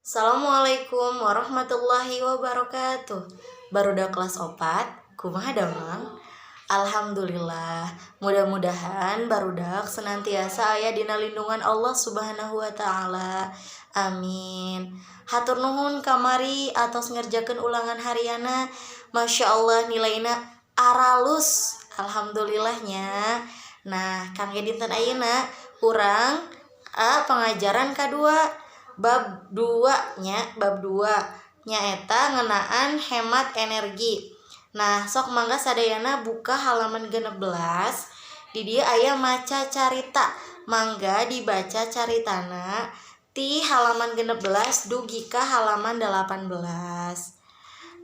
Assalamualaikum warahmatullahi wabarakatuh. Barudak kelas 4, kumaha damang? Alhamdulillah, mudah-mudahan barudak senantiasa aya dina lindungan Allah Subhanahu wa Ta'ala. Amin. Hatur nuhun kamari atos ngerjakeun ulangan harianna. Masya Allah, nilaina aralus. Alhamdulillahnya. Nah, kangge dinten ayeuna urang pengajaran kadua, bab 2 nya, bab 2 nyaeta ngeunaan hemat energi. Nah, sok mangga sadayana buka halaman 16. Di dieu aya maca carita. Mangga dibaca caritana ti halaman 16 dugi ka halaman 18.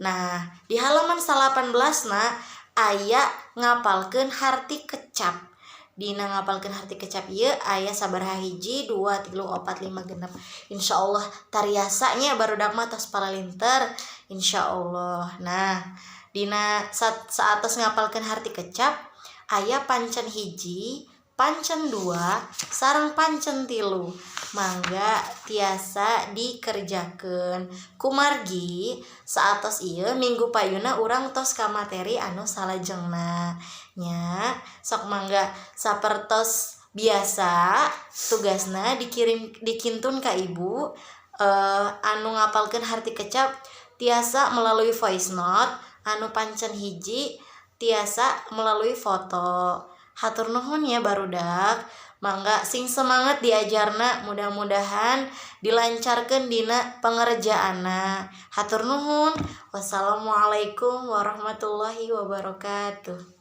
Nah, di halaman 18 na aya ngapalkeun harti kecap. Dina ngapalkeun harti kecap ieu aya sabaraha? Hiji, dua, tilu, opat, lima, genep. Insya Allah tariasa nya, barudak mah tos paralinter insyaallah. Nah, dina saat saatos ngapalkeun harti kecap aya pancen hiji, pancen dua, sareng pancen tilu. Mangga tiasa dikerjakeun. Kumargi saatos ieu, minggu payuna urang tos ka materi anu salajengna nya. Sok mangga, sapertos biasa tugasna dikirim, dikintun ka ibu. Anu ngapalkeun harti kecap tiasa melalui voice note, anu pancen hiji tiasa melalui foto. Hatur nuhun ya, barudak. Mangga sing semangat diajarna, mudah-mudahan dilancarkan dina pengerjaanna. Hatur nuhun. Wassalamualaikum warahmatullahi wabarakatuh.